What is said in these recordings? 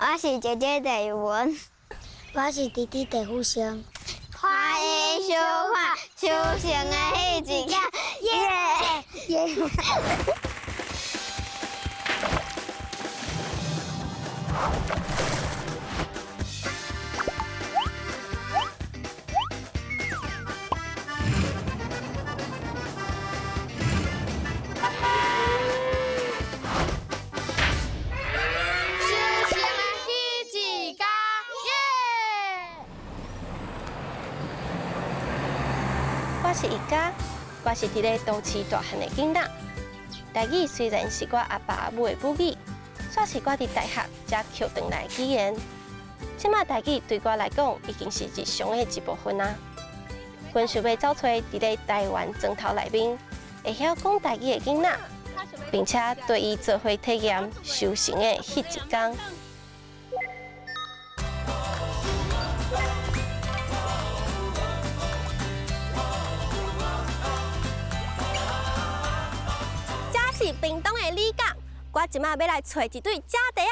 我是姐姐鄭文，我是弟弟鄭富生。歡迎收看收成的彼一家，耶耶！我是一家，我是佇咧都市大漢的囡仔。台語雖然是我阿爸阿母的母語，煞是我佇大學才抾轉來的語言。這馬台語對我來講已經是日常的一部分啊。阮想欲走揣佇咧台灣磚頭內面會曉講台語的囡仔，並且綴伊做伙體驗收成的彼一工。這是屏東的里港，我這馬欲來揣一對姐弟仔。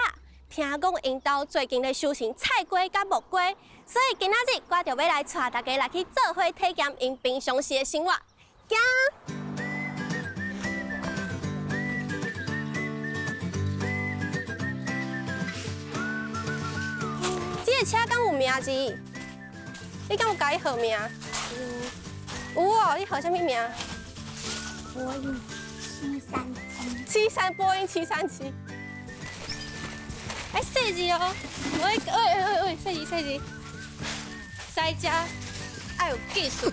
聽講𪜶兜最近咧收成菜瓜佮木瓜，所以今仔日我就欲來帶大家來去做伙體驗𪜶平常時的生活。行。這个車敢有名字？你敢有共伊號名？有。有哦，你號啥物名？波音737。73波音737。哎，細緻哦！喂喂喂喂，細緻細緻。駛車愛有技術。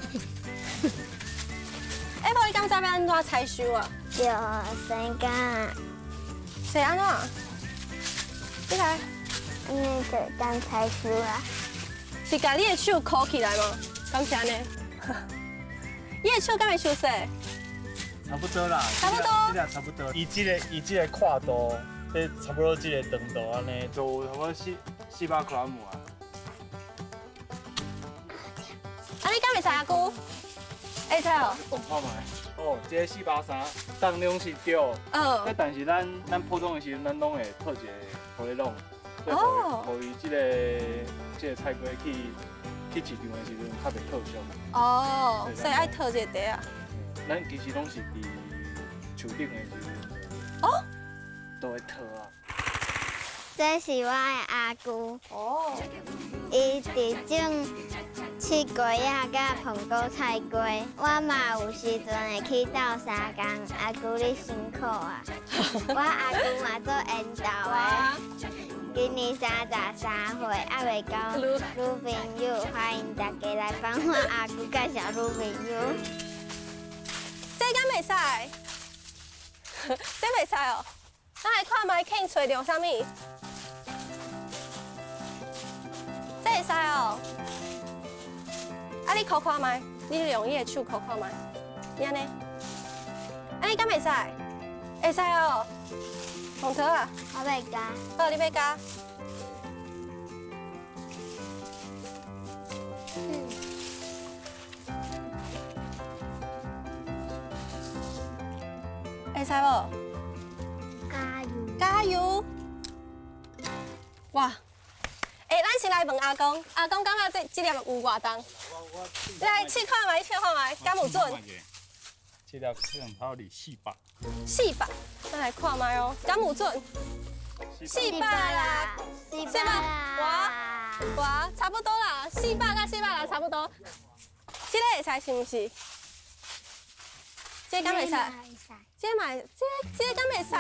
哎，某，你敢知欲按怎採收啊？對，生柑。是按怎？你來。按呢就當採收啊。是共你的手箍起來嗎？敢是按呢？你的手敢會傷細？差不多啦，差不多，這個差不多。伊這個闊度，這差不多這個長度按呢，就差不多400克啊。啊，你敢會使阿姑？會使哦。講看覓。哦，這個430，重量是對。嗯。但是咱普通的時陣，咱攏會套一個玻璃籠。哦。予伊這個菜瓜去市場的時陣，較袂透傷。哦，所以愛套這個袋仔。咱其實攏是佇樹頂的時陣，哦，都會套啊。這是我的阿姑。哦。伊佇種刺瓜仔佮澎菇菜瓜，我嘛有時陣會去鬥相共。阿姑你辛苦啊！我阿姑嘛做緣投的，今年33歲，猶未交女朋友，歡迎大家來幫我阿姑介紹女朋友。這敢袂使？這袂使哦。咱來看覓，去揣著啥物？這會使哦。啊，你箍看覓？你用你的手箍看覓？你按呢？按呢敢會使？會使哦。紅桃啊。我欲加。好，你欲加。會使無？加油！加油！哇！欸，咱先來問阿公，阿公感覺這粒有偌重？你來試看覓，試看覓，敢有準？這粒可能差不多400。400，咱來看覓哦，敢有準？四百啦，400，哇哇，差不多啦，400佮400啦，差不多。這个會使是毋是？這个敢會使？這个嘛，這个敢會使？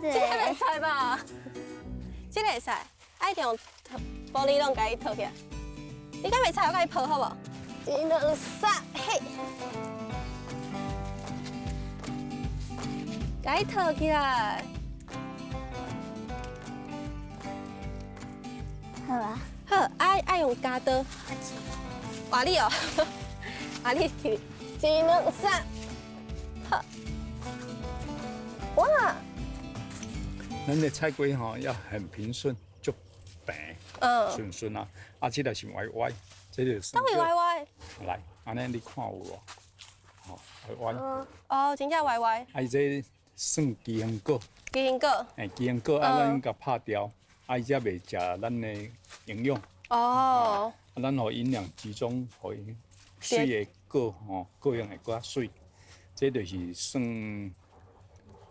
這个袂使吧？這个會使，愛用玻璃籠共伊套起來。你敢袂使？我共你抱好無？一、兩、三，嘿！共伊套起來。好啊。好，愛用鉸刀。換你哦，換你去。一、兩、三，好。哇！咱的菜瓜吼要很平順，足平，順順啊。啊，這个是歪歪，這个是。哪會歪歪？來，按呢你看有無？吼，歪歪。哦，真正歪歪。啊，伊這算奇香果。奇香果。欸，奇香果啊，咱共拍掉，啊，啊，伊才袂食咱的营养。哦。啊，咱予营养集中，予伊媠的果吼，果用会阁较媠。这就是算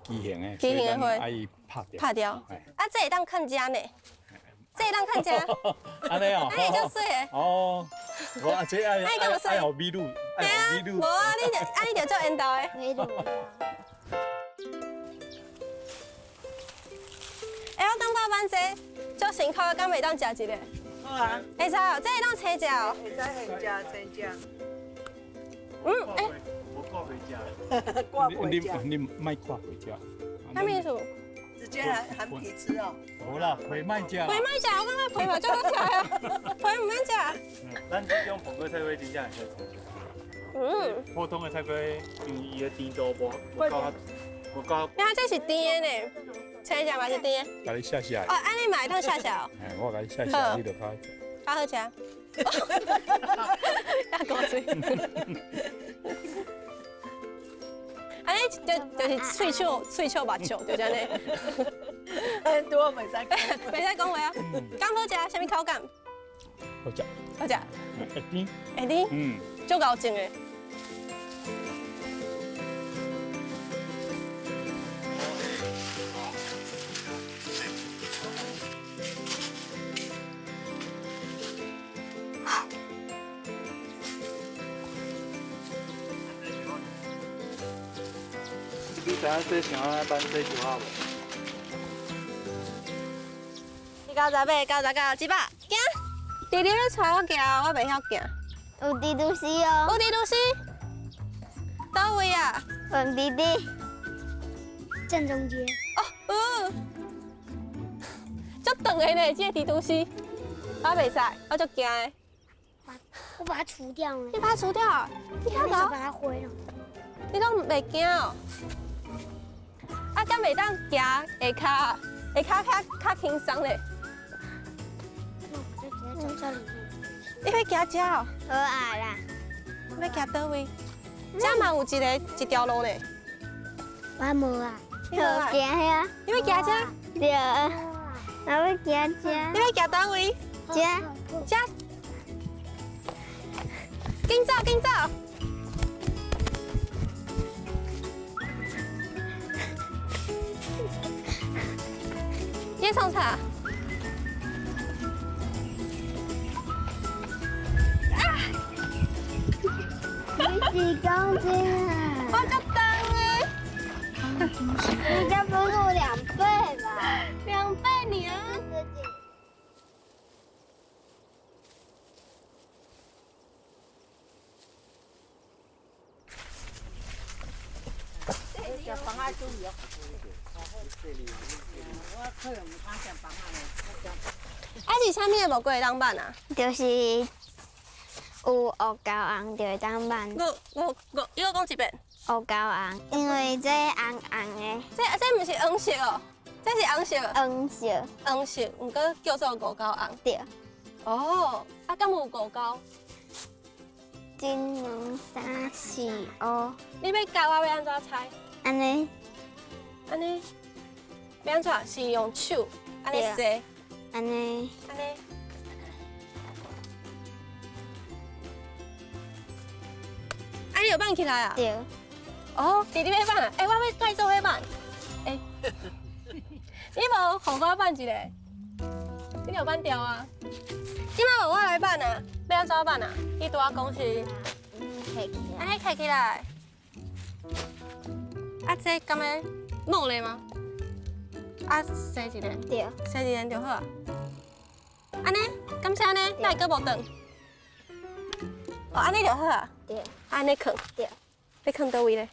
畸形的，畸形的花爱拍掉。拍掉。啊，这会当囥遮呢？这会当囥遮。按呢哦。按呢足媠的。哦。我啊，这爱爱予美女，爱予美女。无啊，你就按呢就足缘投的。美女。欸，我感觉挽这足辛苦，敢袂当食一个？好啊。会使哦，这会当青食哦。会使现食青食。嗯，欸。无挂皮食。挂皮食。你莫挂皮食。啥物意思？直接来含皮吃哦。无啦，皮莫食。皮莫食，我感觉皮嘛足好食啊。皮毋免食。咱这种蓬瓜菜瓜真正会使青食。嗯。普通的菜瓜，因为伊的甜度无够，无够。你看这是甜的呢，青食嘛是甜的。共你写写。哦，按呢嘛会当写写哦。嘿，我共你写写，你就较。较好食。也够水。按呢就是喙笑喙笑目笑，就按呢。哎，拄好袂使讲，袂使讲话啊。敢好食？啥物口感？好食。好食。会甜。会甜。嗯。足𠢕种的。你知影这想要挽这就好无？ 98、99、一百，行。弟弟欲带我行，我袂晓行。有蜘蛛丝哦。有蜘蛛丝。佗位啊？问弟弟。正中间。哦，嗯。足长的呢，这个蜘蛛丝。我袂使，我足惊的。我把它除掉了。你把它除掉？你看到？把它毁了。你拢袂惊哦？啊，敢袂当行下跤，下跤较较轻松咧。那我就直接走这里面。你欲行遮哦？好啊啦。欲行佗位？遮嘛有一个一条路呢。我无啊。你好行遐？你欲行遮？对。我欲行遮。你欲行佗位？遮。遮。紧走，紧走。你创啥？啊！你几公斤啊？我足重的。你这不是我2倍吧？2倍尔。啊是啥物的木瓜会当挽啊？就是有乌胶红就会当挽。我，你阁讲一遍。乌胶红，因为这红红的。这毋是黄色哦，这是红色。黄色。黄色，毋过叫做五胶红。对。哦，啊，敢有五胶？一、两、三、四、五。你欲教我欲按怎猜？按呢。按呢。欲按怎？是用手按呢洗？按呢。按呢。按呢有挽起来啊？对。哦，弟弟欲挽啊？欸，我欲改做伙挽。欸，你无予我挽一个？你有挽掉啊？这摆无我来挽啊？欲按怎挽啊？你拄仔讲是？提起来。按呢提起来。啊，这敢欲摸咧吗？啊，洗一下。对。洗一下就好啊。按呢？敢是按呢？哪会阁无断？哦，按呢就好啊。对。按呢囥。对。欲囥佗位咧？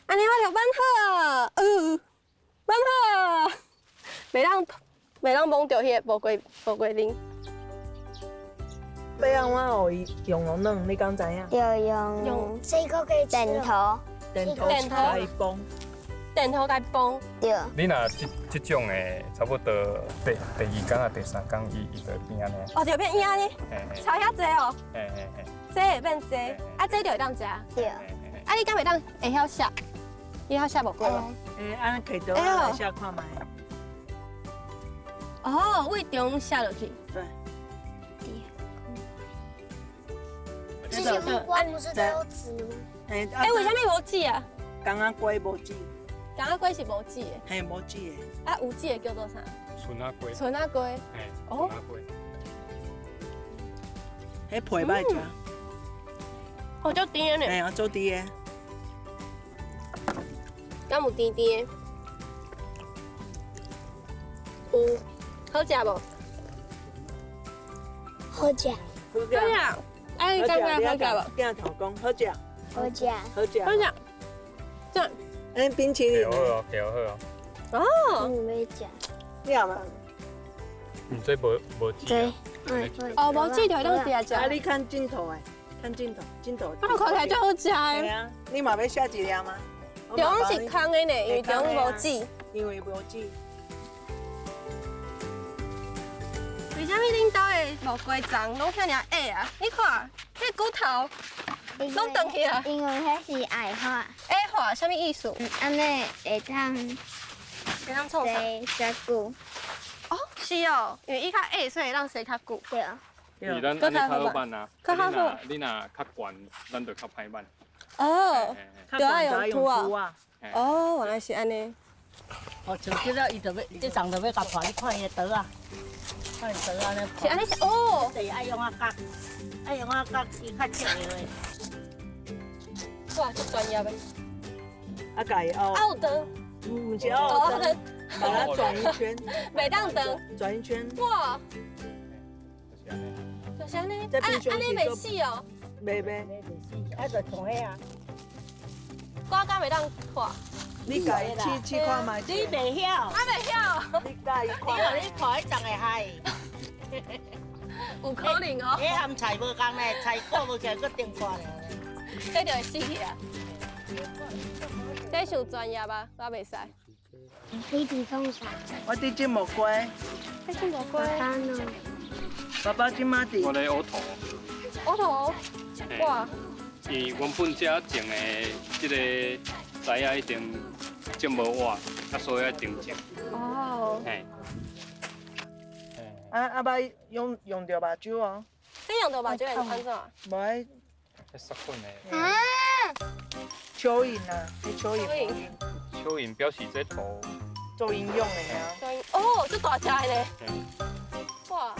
按呢我就挽好啊，挽好啊，袂当摸著彼个无瓜奶。欲按怎予伊用予软？你敢知影？就用这个可以电头，电头共伊绑，电头共绑。对。你若这种的，差不多第二工啊，第三工，伊就会变按呢。哦，就变按呢，差遐济哦。嘿嘿嘿。这会变这，啊，这就会当食。对。啊，你敢会当会晓削？你晓削木瓜无？欸，按呢摕刀来削看觅。哦，为中写落去。对。这些木瓜不是都有籽吗？哎，为啥物无籽啊？柑仔瓜无籽。柑仔瓜是无籽的。嘿，无籽的。啊，有籽的叫做啥？春仔瓜。春仔瓜。嘿，春仔瓜。彼皮歹食。哦，足甜的呢。嘿啊，足甜的。敢有甜甜的？有，好食无？好食。好食。啊，你感觉好食无？镜头讲好食。好食。好食。好食。这。哎，冰淇淋。好哦，好哦。哦。你没食。你也嘛？嗯，这无无籽。对。哦，无籽就会当直接食。啊，你看镜头哎，看镜头，镜头。我看起来足好食的。对啊，你嘛欲写一粒吗？中是空的呢，因为中无籽。因为无籽。为啥物恁兜的木瓜丛拢遐尔矮啊？你看，彼骨头拢断去啊！因为彼是矮化。矮化啥物意思？按呢会当会当创啥？生较久。哦，是哦，因为伊较矮，所以会当生较久。对。是咱按呢较好挽啊。较好。你若较悬，咱就较歹挽。哦，就爱用土啊。哦，原来是按呢。哦，像这个伊就欲，这丛就欲共破，你看伊的刀啊。看伊刀按呢。是按呢哦。就是爱用啊角，爱用啊角，伊较适合的。哇，足专业的。啊，共伊拗。拗断。毋是拗断，把它转一圈。袂当断。转一圈。哇。就是按呢。按呢袂死哦。袂袂。啊，就像彼啊。我敢袂当破。你共伊试试看觅。你袂晓。我袂晓。你共伊看。你看彼丛会害。有可能哦。彼含菜无仝咧，菜顾无起来，阁定破咧。这就会死去啊！这伤专业啊，我袂使。你伫创啥？我伫种木瓜。在种木瓜。爸爸呢？爸爸这马伫。我咧挖土。挖土？哇！因为原本这种的这个栽仔已经种无活，啊，所以爱重种。哦。嘿。啊啊！捌用用著目睭哦。你用著目睭会按怎？无爱。缩粉的。蚯蚓啊，蚯蚓。蚯蚓表示这土做营养的啊。哦，这大只的呢。哇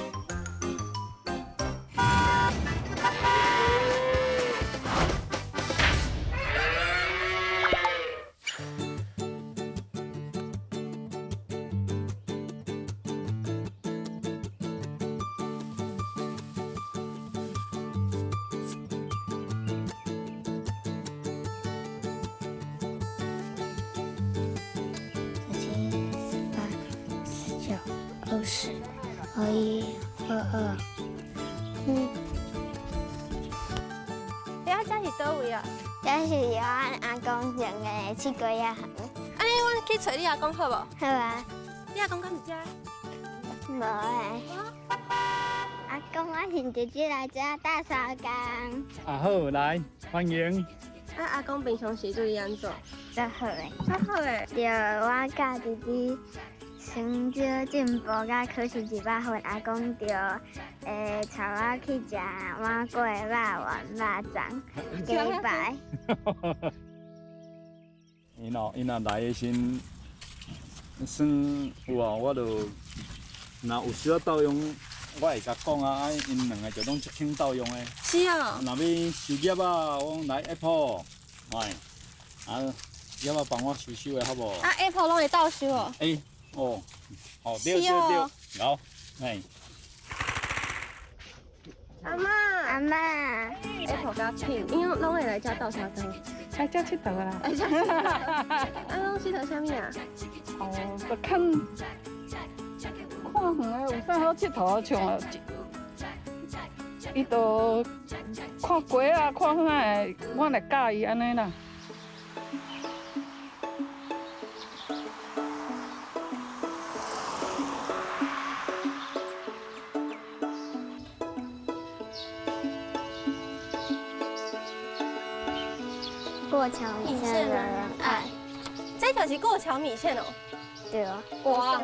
！20、21、22，嗯。欸，啊，这是佗位啊？这是阮阿公种的刺瓜仔园。按呢，阮去揣你阿公好无？好啊。你阿公敢伫遮？无诶。阿公，我是姐姐来遮打扫工。啊好，来欢迎。啊，阿公平常时对你按怎？足好诶。足好诶。对，我佮弟弟。成绩进步甲考试100分，阿公就会带我去食碗粿、肉丸、肉粽、鸡排。𪜶哦，𪜶若来的时，算有哦，我就若有需要斗用，我会共讲啊，𪜶两个就拢足肯斗用的。是啊。若欲收叶仔，我讲来 Apple，哎，啊，叶仔帮我收收的好无？啊，Apple 拢会斗收哦。欸。哦，哦，对对对，好，哎。阿嬷，阿嬷，Apple 佮 Pin，𪜶拢会来遮斗相共。来遮𨑨迌啦。来遮𨑨迌。啊，拢𨑨迌啥物啊？哦，就看看远的有啥好𨑨迌，像伊就看鸡仔，看啥的，我来教伊按呢啦。过桥米线惹人爱，这就是过桥米线哦。对啊。哇。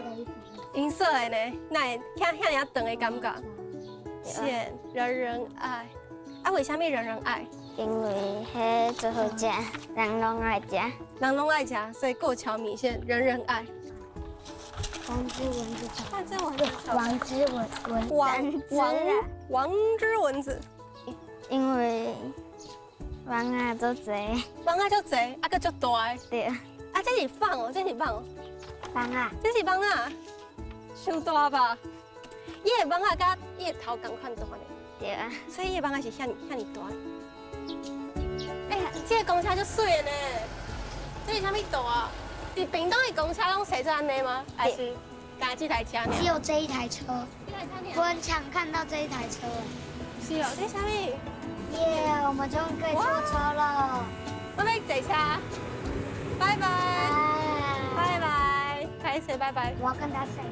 銀色的呢，哪會遐遐爾長的感覺？線人人愛，啊，為啥物人人愛？因為彼最好食，人攏愛食。人攏愛食，所以過橋米線人人愛。王之蚊子王之蚊子，王之蚊蚊王王王之蚊子。因為蚊仔足濟，蚊仔足濟，啊閣足大。對。啊，這是放哦，這是放哦。蚊仔。這是蚊仔，傷大吧？伊的蚊仔佮伊的頭仝款大呢。對啊。所以伊的蚊仔是遐爾遐爾大。哎呀，這個公車足媠的呢，這是啥物道啊？佇屏東的公車攏駛做按呢嗎？還是干這台車？只有這一台車。我很想看到這一台車。是哦，這啥物？耶，我們終於可以坐車了。我欲坐車，拜拜，拜拜，開始拜拜。我要跟他賽。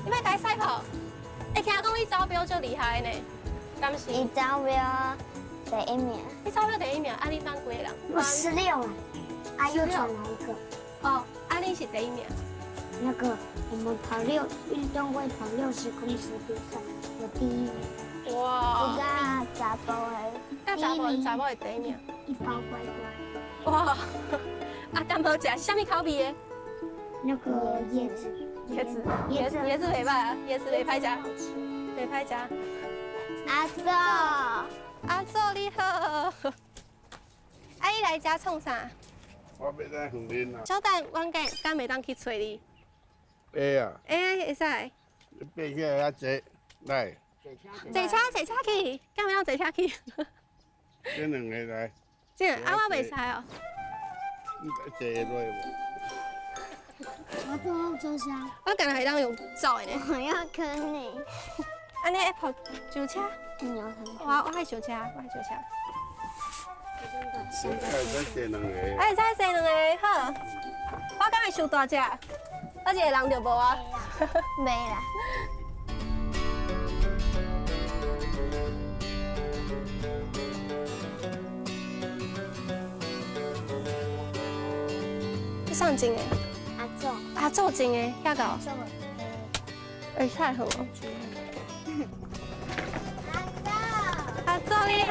你欲共伊賽跑？欸，聽講你走標足厲害呢，敢是？伊走標第一名。你走標第一名，啊，你班幾個人？我16啊，啊，又轉來一個。哦，啊，你是第一名。那個我們跑六運動會跑60公尺比賽，我第一名。哇！我佮查埔的，佮查埔查某的第一名。一包乖乖。哇！啊，敢好食？啥物口味的？那個椰子。椰子，椰子，椰子袂歹啊，椰子袂歹食，袂歹食。阿祖，阿祖你好。啊，你來遮創啥？我欲來園林啊。小等，阮敢敢袂當去揣你？會啊。會啊，會使。你爬起來遐坐，來。坐車坐車去，敢袂當坐車去？這兩個來。這啊，我袂使哦。你坐會落無？我坐後車廂。我敢若會當用走的呢。我要跟你。按呢會跑上車？我愛上車，我愛上車。會使坐兩個。會使坐兩個，好。我敢會傷大隻？我一個人就無啊。袂啦。你啥种的？阿祖。阿祖种的，遐高。会太好哦。阿祖。阿祖你好。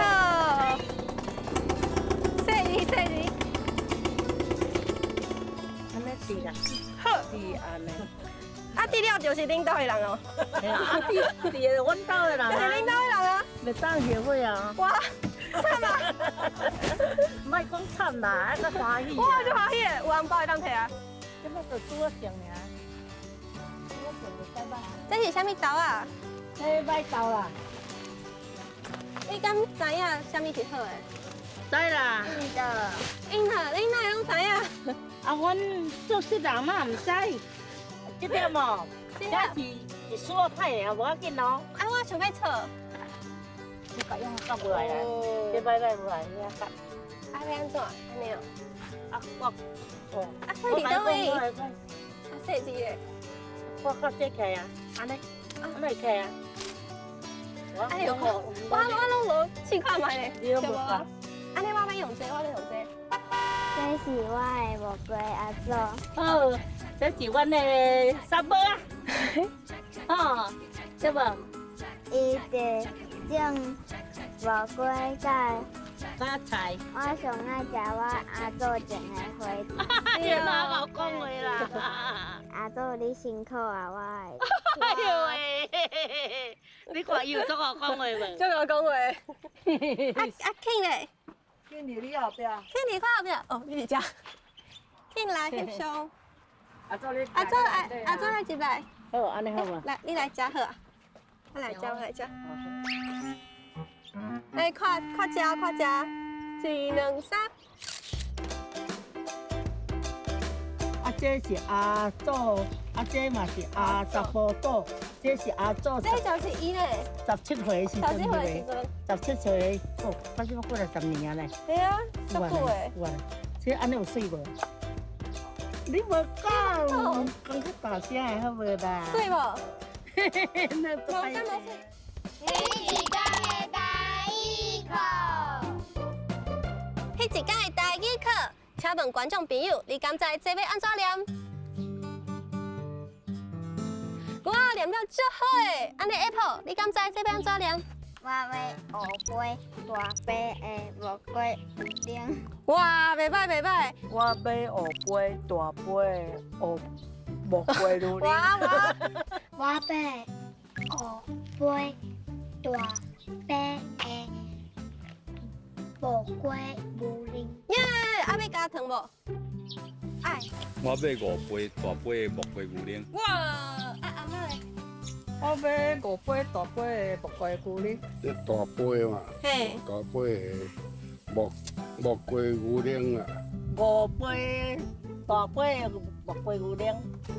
谢谢谢谢。按呢滴啦。好。滴按呢。啊，滴了就是恁兜的人哦。啊，滴滴是阮兜的人啊。就是恁兜的人啊。袂当后悔啊。哇，惨啊！莫讲惨啦，啊，較歡喜。我足歡喜的，有紅包會當提啊。這擺就拄仔種爾。這是啥物豆啊？這歹豆啦。你敢知影啥物是好的？知啦。樱桃。樱桃，你哪會攏知影？啊，阮做細人嘛毋知。這點哦，這是一絲仔歹的，無要緊哦。啊，我想欲炒。你甲用夾無來啦，這擺擺無來，你啊夾。啊，欲按怎？按呢哦。啊，我，哦。啊，所以佇佗位？啊，細隻的。我較這起啊，按呢，按呢起啊。哎呦，我攏無試看覓咧，對無？按呢我欲用這個，我欲用這個。這是我的木瓜阿祖。好，這是阮的三寶啊。哦，對無？伊佇種木瓜佮菜。我上愛食我阿祖種的花。哎呀，哪敖講話啦？阿祖，你辛苦啊，我愛。哎呦喂！你看伊有足敖講話無？足敖講話。啊啊，慶咧？慶佇你後壁。慶佇我後壁。哦，你佇遮。慶來翕相。阿祖你。阿祖來，阿祖來入來。好，按呢好無？來，你來遮好啊。我來遮，我來遮。來，看看遮，看遮，一、兩、三。啊，這是阿祖，啊，這嘛是阿查埔祖，這是阿祖。這就是伊咧。17歲的時陣，17歲的時陣。17歲，哦，反正我過來10年啊咧。對啊，足久的。有啊，這按呢有媠無？你無講，講較大聲的好無啦？媠無？那無，敢無媠？彼一工的台語課。彼一工的台語課，請問觀眾朋友，你敢知這欲按怎念？念了足好的。按呢 Apple，你敢知這欲按怎念？我欲五杯大杯的木瓜牛奶。哇，袂䆀袂䆀。我欲五杯大杯的木瓜牛奶。哇哇。我欲五杯大杯的木瓜牛奶。耶，啊欲加糖無？愛。我欲五杯大杯的木瓜牛奶。哇，啊阿嬤咧？我欲五杯大杯的木瓜牛奶。這大杯嘛，大杯的木瓜牛奶啊。五杯大杯的木瓜牛奶。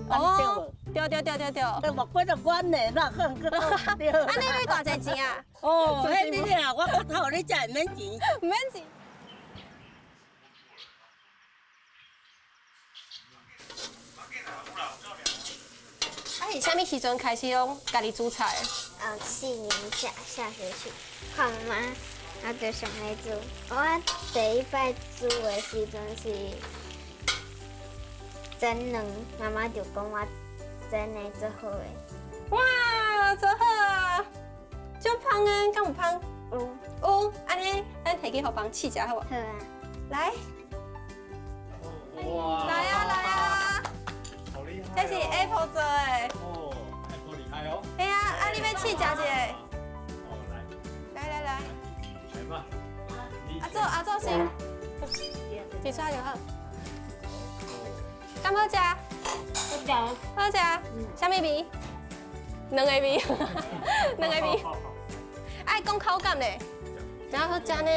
哦，對對對對對。這木瓜就軟的，哪可能閣對？按呢欲偌濟錢啊？哦，彼你啊，我較頭你才會免錢。毋免錢。啊，是啥物時陣開始攏家己煮菜？四年下下學期，看媽媽，我就想欲煮。我第一擺煮的時陣是蒸卵，媽媽就講我蒸的足好的。哇，足好啊！足芳的，敢有芳？有。有，按呢，咱提去予人試食好無？好啊。來。哇！來啊來啊！好厲害！這是 Apple 做的。哦，Apple 厲害哦。嘿啊，啊你欲試食一下？哦，來。來來來。來吧。阿祖阿祖先，一撮就好。敢好食？好食。好食。啥物味？卵的味，卵的味。愛講口感咧，真好食呢，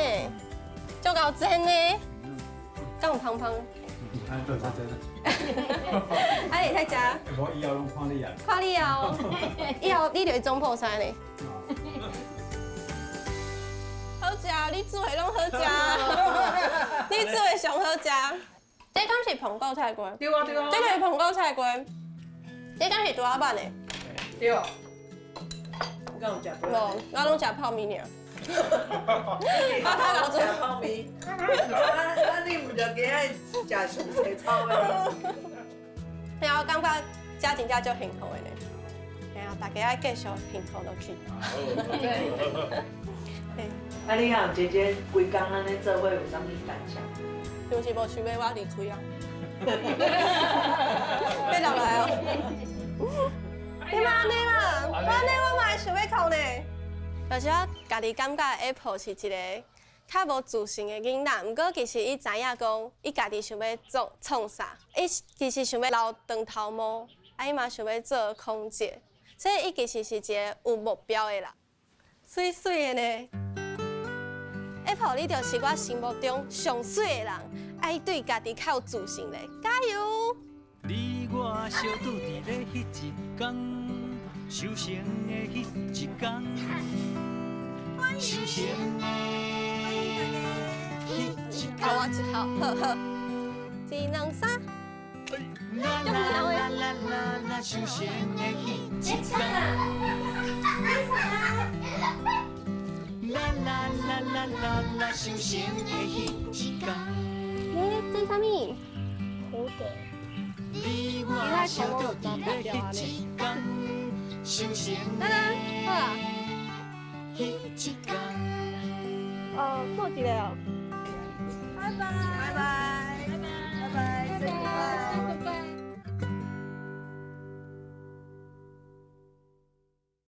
足𠢕煎呢，敢有芳芳？對對對。啊，會使食？我以後攏看你啊。看你哦，以後你就是總鋪師呢。好食，你煮的攏好食，你煮的上好食。這敢是澎湖菜鍋？對啊對啊。這個是澎湖菜鍋，這敢是大仔阪的？對。你敢有食過？無，我攏食泡麵爾。我較老食泡麵。啊你毋就今仔食上濟草的？嘿啊，我感覺這真正足幸福的呢。嘿啊，大家愛繼續幸福落去。啊，你和姐姐規工按呢做伙有啥物感想？就是無想欲我離開啊。欲留來哦。你莫按呢啦，我按呢我嘛會想欲哭呢。就是我家己感覺 Apple 是一個較無自信的囡仔，毋過其實伊知影講，伊家己想欲做創啥，伊其實想欲留長頭毛，啊伊嘛想欲做空姐，所以伊其實是一個有目標的人，媠媠的呢。Apple，你就是我心目中上媠的人，愛對家己較有自信咧，加油！你我相拄佇咧彼一工，相逢的彼一工，相逢的彼一工。好，我一號，好好，一兩三。啦啦啦啦啦啦，相逢的彼一工。啦啦啦啦啦啦，相逢的彼一工。欸，這啥物？蝴蝶。你我相拄佇咧彼一工，相逢的彼一工。哦，做一个哦。拜拜。拜拜。